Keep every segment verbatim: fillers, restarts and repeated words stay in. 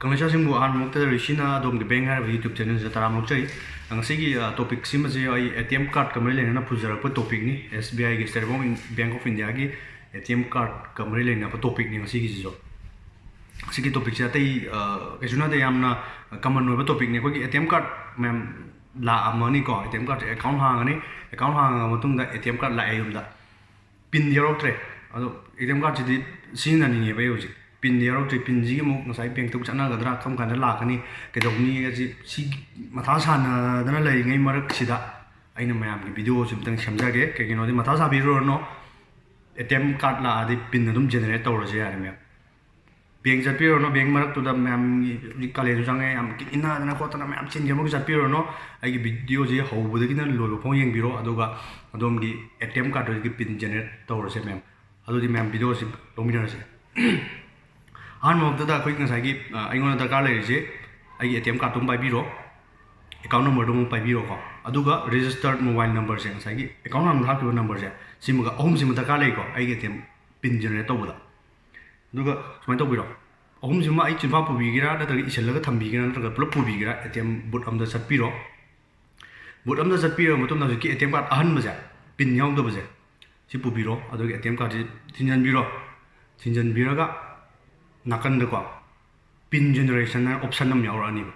ꯅꯃꯁꯀꯥꯔꯁꯤꯡꯕꯨ ꯑꯍꯥꯟꯕꯃꯛꯇꯗ ꯔꯤꯁꯤꯅ ꯑꯗꯣꯝꯒꯤ ꯕꯦꯡ ꯍꯥꯏꯔꯤꯕ YouTube ꯆꯦꯅꯦꯜꯁꯤꯗ ꯇꯔꯥꯝꯅ ꯑꯣꯛꯆꯔꯤ꯫ ꯉꯁꯤꯒꯤ ꯑ, ꯇꯣꯄꯤꯛꯁꯤꯃꯁꯦ ꯑꯩ ꯑꯦ ꯇꯤ ꯑꯦꯝ ꯀꯥꯔꯗꯀ ꯃꯔꯤ ꯂꯩꯅꯅ ꯄꯨꯖꯔꯛꯄ ꯇꯣꯄꯤꯛꯅꯤ꯫ ꯑꯦꯁ ꯕꯤ ꯑꯥꯏꯒꯤ, ꯁ꯭ꯇꯦꯠ ꯕꯦꯡꯛ ꯑꯣꯐ ꯏꯟꯗꯤꯌꯥꯒꯤ ꯑꯦ ꯇꯤ ꯑꯦꯝ ꯀꯥꯔꯗꯀ ꯃꯔꯤ ꯂꯩꯅꯕ ꯇꯣꯄꯤꯛꯅꯤ ꯉꯁꯤꯒꯤꯁꯤꯁꯨ꯫ ꯁꯤꯒꯤ ꯇꯣꯄꯤꯛꯁꯦ ꯑꯇꯩ, ꯑ, ꯀꯩꯁꯨ ꯅꯠꯇꯦ, ꯌꯥꯝꯅ ꯀꯃꯟ ꯑꯣꯏꯕ ꯇꯣꯄꯤꯛꯅꯤ꯫ ꯑꯩꯈꯣꯏꯒꯤ ꯑꯦ ꯇꯤ ꯑꯦꯝ ꯀꯥꯔꯗ ꯃꯌꯥꯝ ꯂꯥꯛꯑꯝꯃꯅꯤꯀꯣ꯫ ꯑꯦ ꯇꯤ ꯑꯦꯝ ꯀꯥꯔꯗꯁꯦ ꯑꯦꯀꯥꯎꯟ ꯍꯥꯡꯉꯅꯤ, ꯑꯦꯀꯥꯎꯟ ꯍꯥꯡꯉꯕ ꯃꯇꯨꯡꯗ ꯑꯦ ꯇꯤ ꯑꯦꯝ ꯀꯥꯔꯗ ꯂꯥꯛꯑꯦ ꯌꯨꯝꯗ꯫ ꯄꯤꯟ ꯌꯥꯎꯔꯛꯇ꯭ꯔꯦ꯫ ꯑꯗꯣ ꯑꯦ ꯇꯤ ꯑꯦꯝ ꯀꯥꯔꯗꯁꯤꯗꯤ ꯁꯤꯖꯤꯟꯅꯅꯤꯡꯉꯦꯕ ꯑꯩ ꯍꯧꯖꯤꯛ꯫ ꯄꯤꯟꯁꯤ ꯌꯥꯎꯔꯛꯇ꯭ꯔꯦ꯫ ꯄꯤꯟꯁꯤꯒꯤ ꯑꯃꯨꯛ ꯉꯁꯥꯏ ꯕꯦꯡꯛꯇ ꯑꯃꯨꯛ ꯆꯠꯅꯒꯗ꯭ꯔꯥ, ꯀꯔꯝ ꯀꯥꯟꯗ ꯂꯥꯛꯀꯅꯤ, ꯀꯩꯗꯧꯅꯤ ꯍꯥꯏꯁꯤ, ꯁꯤ ꯃꯊꯥ ꯁꯥꯟꯅꯗꯅ ꯂꯩꯔꯤꯉꯩ ꯃꯔꯛꯁꯤꯗ ꯑꯩꯅ ꯃꯌꯥꯝꯒꯤ ꯚꯤꯗꯤꯑꯣꯁꯤ ꯑꯃꯨꯛꯇꯪ ꯁꯦꯝꯖꯒꯦ꯫ ꯀꯩꯒꯤꯅꯣꯗꯤ ꯃꯊꯥ ꯁꯥꯕꯤꯔꯨꯔꯅꯣ, ꯑꯦ ꯇꯤ ꯑꯦꯝ ꯀꯥꯔꯗ ꯂꯥꯛꯑꯗꯤ ꯄꯤꯟ ꯑꯗꯨꯝ ꯖꯦꯅꯦꯔꯦꯠ ꯇꯧꯔꯁꯦ ꯌꯥꯔꯦ ꯃꯌꯥꯝ꯫ ꯕꯦꯡꯛ ꯆꯠꯄꯤꯔꯨꯔꯅꯣ, ꯕꯦꯡꯛ ꯃꯔꯛꯇꯨꯗ ꯃꯌꯥꯝꯒꯤ ꯍꯧꯖꯤꯛ ꯀꯥꯂꯦꯟꯁꯨ ꯆꯪꯉꯦ, ꯌꯥꯝ ꯏꯟꯅꯗꯅ ꯈꯣꯠꯇꯅ ꯃꯌꯥꯝ ꯆꯤꯟꯈꯤꯕ ꯃꯈꯩ ꯆꯠꯄꯤꯔꯨꯔꯅꯣ꯫ ꯑꯩꯒꯤ ꯚꯤꯗꯤꯑꯣꯁꯤ ꯍꯧꯕꯗꯒꯤꯅ ꯂꯣꯏꯕ ꯐꯥꯎ ꯌꯦꯡꯕꯤꯔꯣ, ꯑꯗꯨꯒ ꯑꯗꯣꯝꯒꯤ ꯑꯦ ꯇꯤ ꯑꯦꯝ ꯀꯥꯔꯗꯇꯨꯒꯤ ꯄꯤꯟ ꯖꯦꯅꯦꯔꯦꯠ ꯇꯧꯔꯁꯦ ꯃꯌꯥꯝ꯫ ꯑꯗꯨꯗꯤ ꯃꯌꯥꯝ ꯚꯤꯗꯤꯑꯣꯁꯤ ꯂꯧꯃꯤꯟꯅꯔꯁꯦ꯫ ꯑꯍꯥꯟꯕ ꯃꯛꯇꯗ ꯑꯩꯈꯣꯏ ꯉꯁꯥꯏꯒꯤ, ꯑ, ꯑꯩꯉꯣꯟꯗ ꯗꯔꯀꯥꯔ ꯂꯩꯔꯤꯁꯦ ꯑꯩꯒꯤ ꯑꯦ ꯇꯤ ꯑꯦꯝ ꯀꯥꯔꯗꯇꯨ ꯑꯃ ꯄꯥꯏꯕꯤꯔꯣ, ꯑꯦꯀꯥꯎꯟ ꯅꯝꯕꯔꯗꯨ ꯑꯃ ꯄꯥꯏꯕꯤꯔꯣꯀꯣ, ꯑꯗꯨꯒ ꯔꯦꯖꯤꯁꯇꯔꯠ ꯃꯣꯕꯥꯏꯜ ꯅꯝꯕꯔꯁꯦ, ꯉꯁꯥꯏꯒꯤ ꯑꯦꯀꯥꯎꯟ ꯍꯥꯟꯅ ꯍꯥꯞꯈꯤꯕ ꯅꯝꯕꯔꯁꯦ, ꯁꯤꯃꯒ, ꯑꯍꯨꯝꯁꯤꯃ ꯗꯔꯀꯥꯔ ꯂꯩꯀꯣ ꯑꯩꯒꯤ ꯑꯦ ꯇꯤ ꯑꯦꯝ ꯄꯤꯟ ꯖꯦꯅꯦꯔꯦꯠ ꯇꯧꯕꯗ꯫ ꯑꯗꯨꯒ ꯁꯨꯃꯥꯏꯅ ꯇꯧꯕꯤꯔꯣ, ꯑꯍꯨꯝꯁꯤꯃ ꯑꯩ ꯆꯤꯟꯐꯥ ꯄꯨꯕꯤꯒꯦꯔꯥ ꯅꯠꯇ꯭ꯔꯒ ꯏꯁꯤꯜꯂꯒ ꯊꯝꯕꯤꯒꯦꯔꯥ ꯅꯠꯇ꯭ꯔꯒ ꯄꯨꯂꯞ ꯄꯨꯕꯤꯒꯦꯔꯥ, ꯑꯦ ꯇꯤ ꯑꯦꯝ ꯕꯨꯠ ꯑꯝꯗ ꯆꯠꯄꯤꯔꯣ꯫ ꯕꯨꯠ ꯑꯝꯗ ꯆꯠꯄꯤꯔꯕ ꯃꯇꯨꯡꯗ ꯍꯧꯖꯤꯛꯀꯤ ꯑꯦ ꯇꯤ ꯑꯦꯝ ꯀꯥꯔꯗ ꯑꯍꯟꯕꯁꯦ, ꯄꯤꯟ ꯌꯥꯎꯗꯕꯁꯦ, ꯁꯤ ꯄꯨꯕꯤꯔꯣ꯫ ꯑꯗꯨꯒ ꯑꯦ ꯇꯤ ꯑꯦꯝ ꯀꯥꯔꯗꯁꯤ ꯊꯤꯟꯖꯤꯟꯕꯤꯔꯣ꯫ ꯊꯤꯟꯖꯤꯟꯕꯤꯔꯒ ꯅꯥꯀꯟꯗꯀꯣ ꯄꯤꯟ ꯖꯦꯅꯦꯔꯦꯁꯟ ꯍꯥꯏꯅ ꯑꯣꯞꯁꯟ ꯑꯃ ꯌꯥꯎꯔꯛꯑꯅꯤꯕ꯫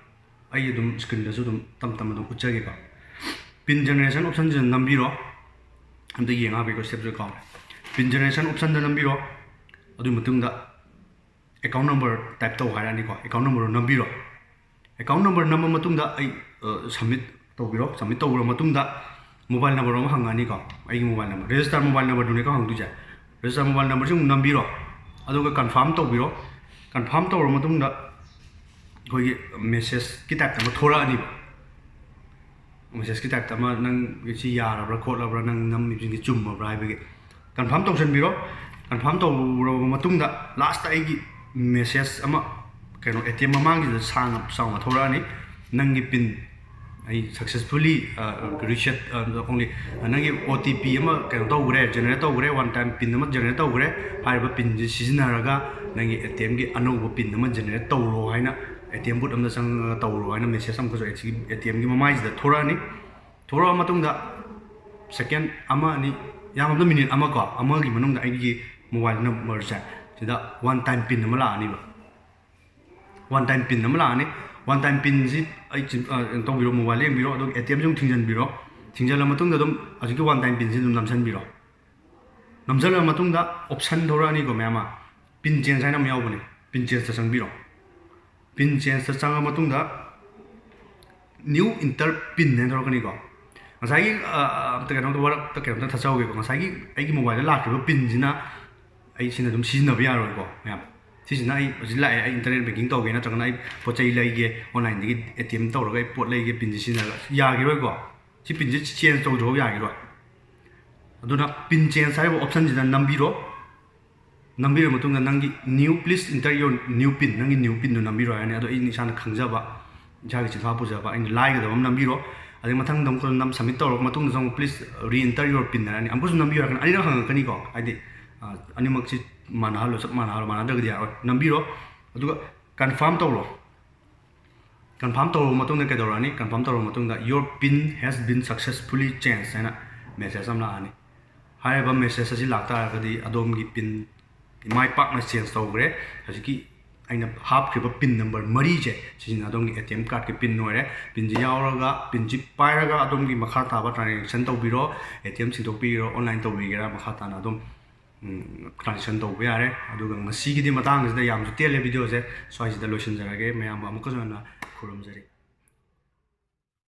ꯑꯩ ꯑꯗꯨꯝ ꯁ꯭ꯀ꯭ꯔꯤꯟꯗꯁꯨ ꯑꯗꯨꯝ ꯇꯞ ꯇꯞꯅ ꯑꯗꯨꯝ ꯎꯠꯆꯒꯦꯀꯣ꯫ Pin generation ꯑꯣꯞꯁꯟꯁꯤꯗ ꯅꯝꯕꯤꯔꯣ꯫ ꯑꯝꯇ ꯌꯦꯡꯉꯛꯑꯒꯦꯀꯣ, ꯁ꯭ꯇꯦꯞꯁꯦ ꯀꯥꯎꯔꯦ꯫ ꯄꯤꯟ ꯖꯦꯅꯦꯔꯦꯁꯟ ꯑꯣꯞꯁꯟꯗ ꯅꯝꯕꯤꯔꯣ꯫ ꯑꯗꯨꯒꯤ ꯃꯇꯨꯡꯗ ꯑꯦꯀꯥꯎꯟ ꯅꯝꯕꯔ ꯇꯥꯏꯞ ꯇꯧ ꯍꯥꯏꯔꯛꯑꯅꯤꯀꯣ꯫ ꯑꯦꯀꯥꯎꯟ ꯅꯝꯕꯔꯗꯣ ꯅꯝꯕꯤꯔꯣ꯫ ꯑꯦꯀꯥꯎꯟ ꯅꯝꯕꯔ ꯅꯝꯕ ꯃꯇꯨꯡꯗ ꯑꯩ, ꯑ, ꯁꯕꯃꯤꯠ ꯇꯧꯕꯤꯔꯣ꯫ ꯁꯕꯃꯤꯠ ꯇꯧꯔꯕ ꯃꯇꯨꯡꯗ ꯃꯣꯕꯥꯏꯜ ꯅꯝꯕꯔ ꯑꯃ ꯍꯪꯉꯛꯑꯅꯤꯀꯣ꯫ ꯑꯩꯒꯤ ꯃꯣꯕꯥꯏꯜ ꯅꯝꯕꯔ, ꯔꯦꯖꯤꯁꯇꯔ ꯃꯣꯕꯥꯏꯜ ꯅꯝꯕꯔꯗꯨꯅꯦꯀꯣ ꯍꯪꯗꯣꯏꯁꯦ꯫ ꯔꯦꯖꯤꯁꯇꯔ ꯃꯣꯕꯥꯏꯜ ꯅꯝꯕꯔꯁꯤ ꯑꯃꯨꯛ ꯅꯝꯕꯤꯔꯣ꯫ ꯑꯗꯨꯒ ꯀꯟꯐꯥꯔꯝ ꯇꯧꯕꯤꯔꯣ꯫ ꯀꯟꯐꯥꯔꯝ ꯇꯧꯔꯕ ꯃꯇꯨꯡꯗ ꯑꯩꯈꯣꯏꯒꯤ ꯃꯦꯁꯦꯖꯀꯤ ꯇꯥꯏꯞꯇ ꯑꯃ ꯊꯣꯔꯛꯑꯅꯤꯕ꯫ ꯃꯦꯁꯦꯖꯀꯤ ꯇꯥꯏꯞꯇ ꯑꯃ, "ꯅꯪ ꯁꯤ ꯌꯥꯔꯕ꯭ꯔꯥ ꯈꯣꯠꯂꯕ꯭ꯔꯥ, ꯅꯪ ꯅꯝꯃꯤꯕꯁꯤꯡꯁꯤ ꯆꯨꯝꯃꯕ꯭ꯔꯥ?" ꯍꯥꯏꯕꯒꯤ ꯀꯟꯐꯥꯔꯝ ꯇꯧꯁꯟꯕꯤꯔꯣ꯫ ꯀꯟꯐꯥꯔꯝ ꯇꯧꯔꯕ ꯃꯇꯨꯡꯗ ꯂꯥꯁꯇ ꯑꯩꯒꯤ ꯃꯦꯁꯦꯖ ꯑꯃ, ꯀꯩꯅꯣ, ꯑꯦ ꯇꯤ ꯑꯦꯝ ꯃꯃꯥꯡꯒꯤꯗ ꯁꯥꯡꯅ ꯆꯥꯎꯅ ꯊꯣꯔꯛꯑꯅꯤ, "ꯅꯪꯒꯤ ꯄꯤꯟ ꯑꯩ successfully reset only ꯅꯪꯒꯤ ꯑꯣ ꯇꯤ ꯄꯤ ꯑꯃ ꯀꯩꯅꯣ ꯇꯧꯈ꯭ꯔꯦ, ꯖꯦꯅꯦꯔꯦꯠ ꯇꯧꯈ꯭ꯔꯦ, ꯋꯥꯟ ꯇꯥꯏꯝ ꯄꯤꯟ ꯑꯃ ꯖꯦꯅꯦꯔꯦꯠ ꯇꯧꯈ꯭ꯔꯦ꯫ ꯍꯥꯏꯔꯤꯕ ꯄꯤꯟꯁꯤ ꯁꯤꯖꯤꯟꯅꯔꯒ ꯅꯪꯒꯤ ꯑꯦ ꯇꯤ ꯑꯦꯝꯒꯤ ꯑꯅꯧꯕ ꯄꯤꯟ ꯑꯃ ꯖꯦꯅꯦꯔꯦꯠ ꯇꯧꯔꯣ ꯍꯥꯏꯅ, ꯑꯦ ꯇꯤ ꯑꯦꯝ ꯕꯨꯠ ꯑꯃꯗ ꯆꯪꯉꯒ ꯇꯧꯔꯣ ꯍꯥꯏꯅ ꯃꯦꯁꯦꯖ ꯑꯃꯈꯛꯁꯨ ꯑꯦ ꯇꯤ ꯑꯦꯝꯒꯤ ꯃꯃꯥꯏꯁꯤꯗ ꯊꯣꯔꯛꯑꯅꯤ꯫ ꯊꯣꯔꯛꯑ ꯃꯇꯨꯡꯗ ꯁꯦꯀꯦꯟ ꯑꯃ ꯑꯅꯤ, ꯌꯥꯝꯃꯕꯗ ꯃꯤꯅꯤꯠ ꯑꯃ ꯀꯣ, ꯑꯃꯒꯤ ꯃꯅꯨꯡꯗ ꯑꯩꯒꯤ ꯃꯣꯕꯥꯏꯜ ꯅꯝꯕꯔꯁꯦ ꯁꯤꯗ ꯋꯥꯟ ꯇꯥꯏꯝ ꯄꯤꯟ ꯑꯃ ꯂꯥꯛꯑꯅꯤꯕ꯫ ꯋꯥꯟ ꯇꯥꯏꯝ ꯄꯤꯟ ꯑꯃ ꯂꯥꯛꯑꯅꯤ꯫ ꯋꯥꯟ ꯇꯥꯏꯝ ꯄꯤꯟꯁꯤ ꯑꯩ ꯆꯤꯟ-, ꯑ, ꯀꯩꯅꯣ ꯇꯧꯕꯤꯔꯣ, ꯃꯣꯕꯥꯏꯜꯗ ꯌꯦꯡꯕꯤꯔꯣ, ꯑꯗꯨꯒ ꯑꯦ ꯇꯤ ꯑꯦꯝꯁꯤ ꯑꯃꯨꯛ ꯊꯤꯡꯖꯤꯟꯕꯤꯔꯣ꯫ ꯊꯤꯡꯖꯤꯜꯂ ꯃꯇꯨꯡꯗ ꯑꯗꯨꯝ ꯍꯧꯖꯤꯛꯀꯤ ꯋꯥꯟ ꯇꯥꯏꯝ ꯄꯤꯟꯁꯤ ꯑꯗꯨꯝ ꯅꯝꯁꯤꯟꯕꯤꯔꯣ꯫ ꯅꯝꯁꯤꯜꯂ ꯃꯇꯨꯡꯗ ꯑꯣꯞꯁꯟ ꯊꯣꯔꯛꯑꯅꯤꯀꯣ ꯃꯌꯥꯝ ꯑꯃ, ꯄꯤꯟ ꯆꯦꯟꯖ ꯍꯥꯏꯅ ꯑꯃ ꯌꯥꯎꯕꯅꯦ꯫ ꯄꯤꯟ ꯆꯦꯟꯖꯇ ꯆꯪꯕꯤꯔꯣ꯫ ꯄꯤꯟ ꯆꯦꯟꯖꯇ ꯆꯪꯉ ꯃꯇꯨꯡꯗ ꯅ꯭ꯌꯨ ꯏꯟꯇꯔ ꯄꯤꯟ ꯍꯥꯏꯅ ꯊꯣꯔꯛꯀꯅꯤꯀꯣ꯫ ꯉꯁꯥꯏꯒꯤ, ꯑ, ꯑꯝꯇ ꯀꯩꯅꯣꯝꯇ ꯋꯥꯔꯛꯇ ꯀꯩꯅꯣꯝꯇ ꯊꯥꯖꯍꯧꯒꯦꯀꯣ꯫ ꯉꯁꯥꯏꯒꯤ ꯑꯩꯒꯤ ꯃꯣꯕꯥꯏꯜꯗ ꯂꯥꯛꯈꯤꯕ ꯄꯤꯟꯁꯤꯅ ꯑꯩ ꯁꯤꯅ ꯑꯗꯨꯝ ꯁꯤꯖꯤꯟꯅꯕ ꯌꯥꯔꯣꯏꯀꯣ ꯃꯌꯥꯝ꯫ ꯁꯤꯁꯤꯅ ꯑꯩ ꯍꯧꯖꯤꯛ ꯂꯥꯛꯑꯦ, ꯑꯩ ꯏꯟꯇꯔꯅꯦꯠ ꯕꯦꯡꯀꯤꯡ ꯇꯧꯒꯦ, ꯅꯠꯇ꯭ꯔꯒꯅ ꯑꯩ ꯄꯣꯠ ꯆꯩ ꯂꯩꯒꯦ, ꯑꯣꯟꯂꯥꯏꯟꯗꯒꯤ ꯑꯦ ꯇꯤ ꯑꯦꯝ ꯇꯧꯔꯒ ꯑꯩ ꯄꯣꯠ ꯂꯩꯒꯦ, ꯄꯤꯟꯁꯤ ꯁꯤꯖꯤꯟꯅꯔꯒ ꯌꯥꯈꯤꯔꯣꯏꯀꯣ꯫ ꯁꯤ ꯄꯤꯟꯁꯤ ꯆꯦꯟꯖ ꯇꯧꯗ꯭ꯔꯤꯐꯥꯎ ꯌꯥꯈꯤꯔꯣꯏ꯫ ꯑꯗꯨꯅ ꯄꯤꯟ ꯆꯦꯟꯖ ꯍꯥꯏꯔꯤꯕ ꯑꯣꯞꯁꯟꯁꯤꯗ ꯅꯝꯕꯤꯔꯣ꯫ ꯅꯝꯕꯤꯔꯕ ꯃꯇꯨꯡꯗ ꯅꯪꯒꯤ new, please enter your new pin, ꯅꯪꯒꯤ ꯅ꯭ꯌꯨ ꯄꯤꯟꯗꯨ ꯅꯝꯕꯤꯔꯣ ꯍꯥꯏꯔꯅꯤ꯫ ꯑꯗꯣ ꯑꯩꯅ ꯏꯁꯥꯅ ꯈꯪꯖꯕ, ꯏꯁꯥꯒꯤ ꯆꯤꯟꯐꯥ ꯄꯨꯖꯕ, ꯑꯩꯅ ꯂꯥꯏꯒꯗꯕ ꯑꯃ ꯅꯝꯕꯤꯔꯣ꯫ ꯑꯗꯩ ꯃꯊꯪꯗ ꯑꯃꯨꯛꯀ ꯅꯝ ꯁꯕꯃꯤꯠ ꯇꯧꯔꯕ ꯃꯇꯨꯡꯗꯁꯨ ꯑꯃꯨꯛ please re-enter your pin ꯍꯥꯏꯔꯅꯤ꯫ ꯑꯃꯨꯛꯀꯁꯨ ꯅꯝꯕꯤꯌꯨ ꯍꯥꯏꯔꯀꯥꯟꯗ ꯑꯅꯤꯔꯛ ꯍꯪꯉꯛꯀꯅꯤꯀꯣ, ꯍꯥꯏꯗꯤ, ꯑ, ꯑꯅꯤꯃꯛꯁꯤ ꯃꯥꯟꯅꯍꯜꯂꯣ, ꯆꯞ ꯃꯥꯟꯅꯍꯜꯂꯣ, ꯃꯥꯟꯅꯗ꯭ꯔꯒꯗꯤ ꯌꯥꯔꯣꯏ꯫ ꯅꯝꯕꯤꯔꯣ, ꯑꯗꯨꯒ ꯀꯟꯐꯥꯔꯝ ꯇꯧꯔꯣ꯫ ꯀꯟꯐꯥꯔꯝ ꯇꯧꯔꯕ ꯃꯇꯨꯡꯗ ꯀꯩꯗꯧꯔꯛꯑꯅꯤ? ꯀꯟꯐꯥꯔꯝ ꯇꯧꯔꯕ ꯃꯇꯨꯡꯗ your pin has been successfully changed ꯍꯥꯏꯅ ꯃꯦꯁꯦꯖ ꯑꯃ ꯂꯥꯛꯑꯅꯤ꯫ ꯍꯥꯏꯔꯤꯕ ꯃꯦꯁꯦꯖ ꯑꯁꯤ ꯂꯥꯛꯇꯥꯔꯒꯗꯤ ꯑꯗꯣꯝꯒꯤ ꯄꯤꯟ ꯃꯥꯏ ꯄꯥꯛꯅ ꯆꯦꯟꯖ ꯇꯧꯈ꯭ꯔꯦ꯫ ꯍꯧꯖꯤꯛꯀꯤ ꯑꯩꯅ ꯍꯥꯞꯈ꯭ꯔꯤꯕ ꯄꯤꯟ ꯅꯝꯕꯔ ꯃꯔꯤꯁꯦ, ꯁꯤꯁꯤꯅ ꯑꯗꯣꯝꯒꯤ ꯑꯦ ꯇꯤ ꯑꯦꯝ ꯀꯥꯔꯠꯀꯤ ꯄꯤꯟ ꯑꯣꯏꯔꯦ꯫ ꯄꯤꯟꯁꯤ ꯌꯥꯎꯔꯒ, ꯄꯤꯟꯁꯤ ꯄꯥꯏꯔꯒ ꯑꯗꯣꯝꯒꯤ ꯃꯈꯥ ꯇꯥꯕ ꯇ꯭ꯔꯥꯟꯖꯦꯛꯁꯟ ꯇꯧꯕꯤꯔꯣ, ꯑꯦ ꯇꯤ ꯑꯦꯝ ꯁꯤꯟꯗꯣꯛꯄꯤꯒꯦꯔꯥ, ꯑꯣꯟꯂꯥꯏꯟ ꯇꯧꯕꯤꯒꯦꯔꯥ, ꯃꯈꯥ ꯇꯥꯅ ꯑꯗꯨꯝ, ꯎꯝ, ꯇ꯭ꯔꯥꯟꯖꯦꯛꯁꯟ ꯇꯧꯕ ꯌꯥꯔꯦ꯫ ꯑꯗꯨꯒ ꯉꯁꯤꯒꯤꯗꯤ ꯃꯇꯥꯡꯁꯤꯗ, ꯌꯥꯝꯁꯨ ꯇꯦꯜꯂꯦ ꯚꯤꯗꯤꯑꯣꯁꯦ, ꯁ꯭ꯋꯥꯏꯁꯤꯗ ꯂꯣꯏꯁꯤꯟꯖꯔꯒꯦ꯫ ꯃꯌꯥꯝꯕꯨ ꯑꯃꯨꯛꯀꯁꯨ ꯍꯟꯅ ꯈꯨꯔꯨꯝꯖꯔꯤ꯫